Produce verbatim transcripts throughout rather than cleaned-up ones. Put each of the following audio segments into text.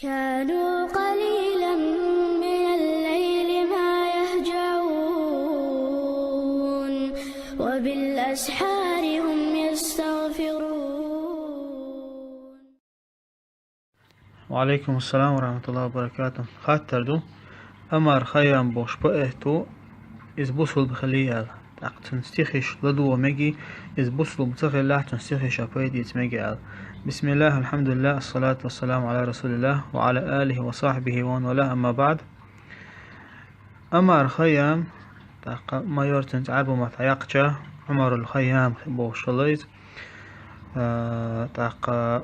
كانوا قليلا من الليل ما يهجعون، وبالأسحار هم يستغفرون. وعليكم السلام ورحمة الله وبركاته. Хаттар ду. Амар Хайям бохуш поэт ву, иза бусулба хилий аьлла. ТӀаккха цуьнан стихаш ладогӀа мегий, иза бусулба ца хиллехь, цуьнан стихаш а пайдийца мегий аьлла. بسم الله، الحمد لله، الصلاة والسلام على رسول الله وعلى آله وصحبه ومن والاه، أما بعد. Амар Хайям, тӀаккха майор цуьнца Ӏарбу маттахь яьккхича, Ӏумарул Хайям бохуш хилла иза. А, тӀаккха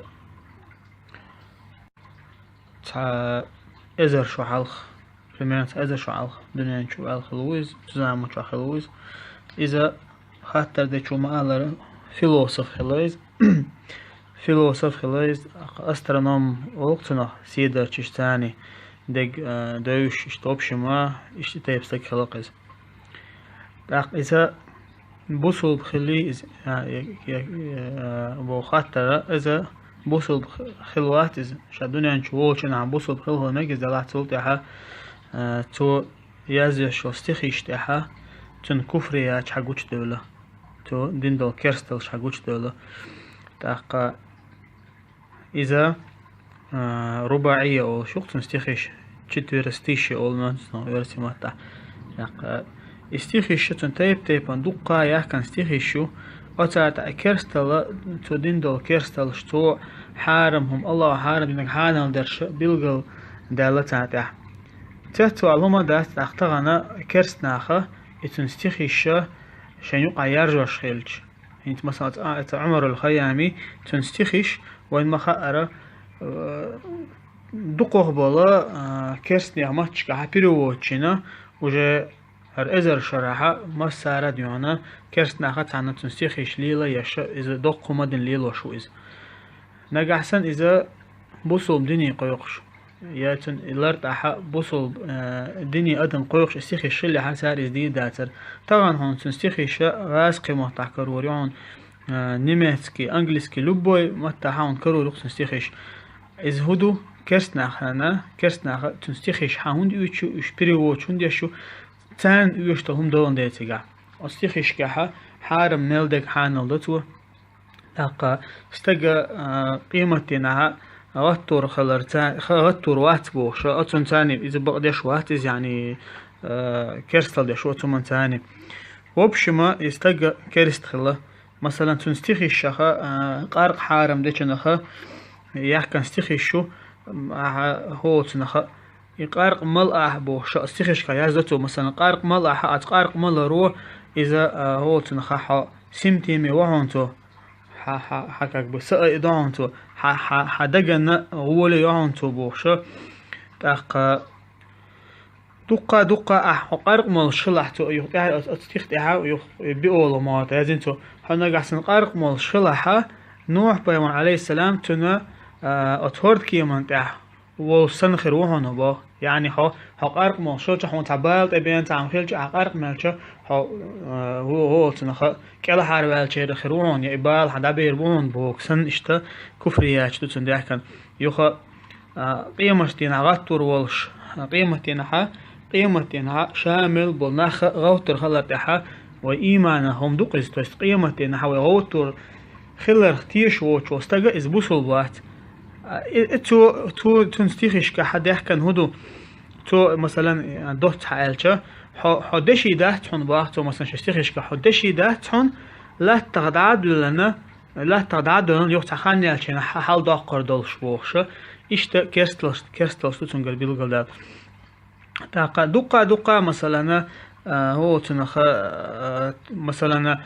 цхьа эзар шо хьалха, примерно цхьа эзар шо хьалха дуьнен чу ваьлла хилла ву иза, цу заман чохь хилла ву иза. Иза хаттар дечо ма-аллара, философ хилла иза. Философ хилла иза, астроном олу цунах, седарчаш царний дег, а, девзаш, иштта, в общем, а, иштта тайпа стаг хилла иза. ТӀаккха иза бусулба хилий иза, а, я, я, я, боху хаттара, иза бусулба х-, хилла вац иза. Ша дуьнен чу волчу хенахь бусулба хилла хилла мега иза, делахь цул тӀаьхьа, а, цо язъеш йолу стихиш тӀаьхьа, цуьнан куфрияч хьан гучудевлла. Цо дина долу керсталлаш хьан гучудевлла. ТӀаккха иза, а, рубаӀия олуш ю-кх цуьнан стихиш, четверостишие олу меттахь, оьрсийн маттахь. ТӀаккха и стихиш ю цуьнан тайп-тайпана, дуккха а яхкана стихиш ю, оцара тӀе керсталла, цо дина долу керсталлаш, цо хьарам хӀума, Аллахо хьарам динарг хьанал дерш билгал даьлла царна тӀехь. Цецвала хӀума дац тӀаккха тахана керстанаха и цуьнан стихиш шайн юкъахь яржош хилча. ХӀинца, масала, ца, ца Ӏумарул Хайями, цуьнан стихиш, вайн ма-хаъара, э, дукхах болу, э, керстанех матташкахь переводчина, уже хӀара эзар шарахь массара а дуьйна, керстанаха цхьаьна цуьнан стихиш лела еш, иза доккха хӀума дина лелош ву иза. Нагахь санна иза бусулба дине кхойкхуш, я цуьнан и лар тӀехь бусулба, э, дине адам кхойкхуш, и стихиш хиллехь, цара иза дийр дацара. Тахана хьуна цуьнан стихиш гӀазкхийн маттахь карор ю хьуна, э, немецкий, английский, любой маттахь хьуна карор ю-кх цуьнан стихиш. Иза хӀун ду, керстанахана, керстанаха цуьнан стихиш хьан хӀунда оьцуш ю, уьш переводаш хӀунда еш ю, царна оьшуш долу хӀума долун дела цигахь. Оцу стихишкахь хьарам мел дерг хьанал до цо. ТӀаккха стага, а, къематдийнахь гӀаттор хилар ца-, ха-, гӀаттор вац бохуш, оцунна царна иза бакъдеш вац иза, яъни, а, керстал деш ву оцу хӀуманна царна. В общем, и стага керст хилла. Масалан, цуьнан стихишаха, а, къаркъа хьарам дечуьнаха яхкан стихиш ю, м, ахьа хӀоцунаха, и къаркъа мала ахьа бохуш, стихишка яздо цо, масалан, къаркъа мала ахьа, аца къаркъа маларо, иза, а, хӀоцунаха хьо симтеме вахьун цо. Хьа, хьа, хьа, как бы, са а и дохьун цо, хьа, хьа, хьа даганна гӀоле йохьун цо бохуша. ТӀаккха дуккха, дуккха ахь хьо къаркъамалш хилахь цо, юха тӀаьхьа оцу, оцу стих тӀехьа юха биолу ма тӀе язйина цо. Хьо нагахь санна къаркъамалш хилахьа, Нухь пайхамар, алейхиссалам, цуьнан, а, оцу хӀордкеман тӀехь волуш санна хир ву хьуна боху. Яъни хьо, хьо къаркъамалш хилча, хьуна цхьа бала тӀе бен цхьа хӀума хилча, ахь къаркъамелча, хьо, а, ву-, ву-, цунаха кӀелхьарваьллачеран хир ву хьуна, я и бала хьан дӀабер бу хьуна боху, санна иштта куфрияч ду цуьнан даьхкина. Юха, а, къематдийнахь гӀаттор волуш, а, къематдийнахьа, къематдийнахьа ша мел болу нах гӀовттар хилар тӀехьа, вай ийманах хӀума ду-кх иза, то есть къематдийнахьа вай гӀовттор хиларх теша воцучу стага иза бусулба вац. А, и, и цо, цо, цуьнан стихишка хьан даьхкан хӀун ду? Цо, масалан, доцца хьан аьлча, хьо, хьо деший дац хьуна боху цо, масалан, шен стихишка, хьо деший дац хьуна, латтах дӀа а дуьллана, латтах дӀа а дуьллана, юха цхьа хан яьлча хьан хьал доккхур долуш бохуша. Иштта керсталш, керсталш ду цуьнгара билгалдала. ТӀаккха дуккха, дуккха, масалана, а, хӀо цунаха, а, масалана,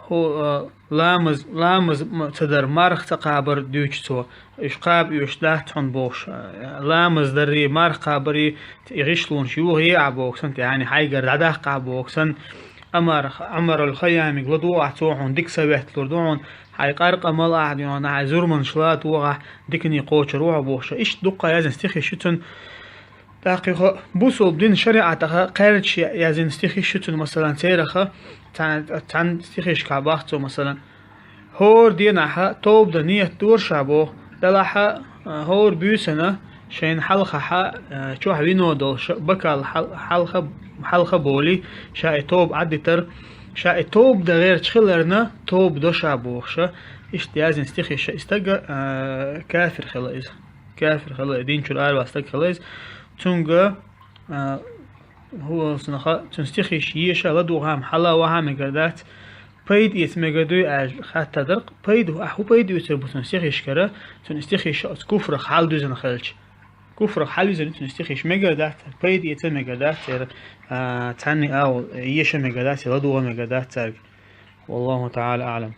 хӀо, а, ламаз, ламаз ма-, ца дар, марха ца кхабар дуьйцу цо. Уьш кхаба оьшуш дац хьуна бохуш, а, ламаз дарий, марха кхабарий, и гӀишлонаш юхае а боху санна, тӀе хьайгара дӀадаккха а боху санна, Амар, Амар аль-Хайямиг ладогӀахь цо хьуна дика совет лур ду хьуна, хьайн къаркъа мала ахь дуьйна, хьайн зурманаш ла а догӀахь, дикане кхочур ву хьо бохуша. Иштта дуккха язйина стихиш ю цуьнан. ТӀаккха юха бусулба дин шариӀатаха кхаьрдаш я-, язйина стихиш ю цуьнан, масалан, цераха, цхьан-, цхьана стихишкахь боху цо, масалан, хӀора денахьа товба дан нийят дора ша боху, делахьа, а, хӀора буьйсана Шайна хьалха хьа, э, чохь вино долуш, бакал хьал-, хьалха, хьалха боли, ша и тоба Ӏаддитар, ша и тоба дан гӀерташ хиларна, тоба до ша бохуша. Иштта яздина стихиша и стага, э, кафир хила иза. Кафир хила, и дин чуьра араваьлла стаг хила иза. Цунга, э, хӀу волсунаха, цун стихиш еша ладугӀа хьала ваха мегар дац, пайда эца мегар дуй аьлла хаттар дара, пайда, ахь хӀу пайда оьцур бу цун стихишкара, цун стихиш оцу куфрах хьал дуьзна хилча. Куфрах хьал дуьзна цун стихиш мегар дац, пайда эца мегар дац, церан, а, цхьанна агӀо еша мегар дац, ладугӀа мегар дац цаьрга. Валлаху таӀала аӀлам.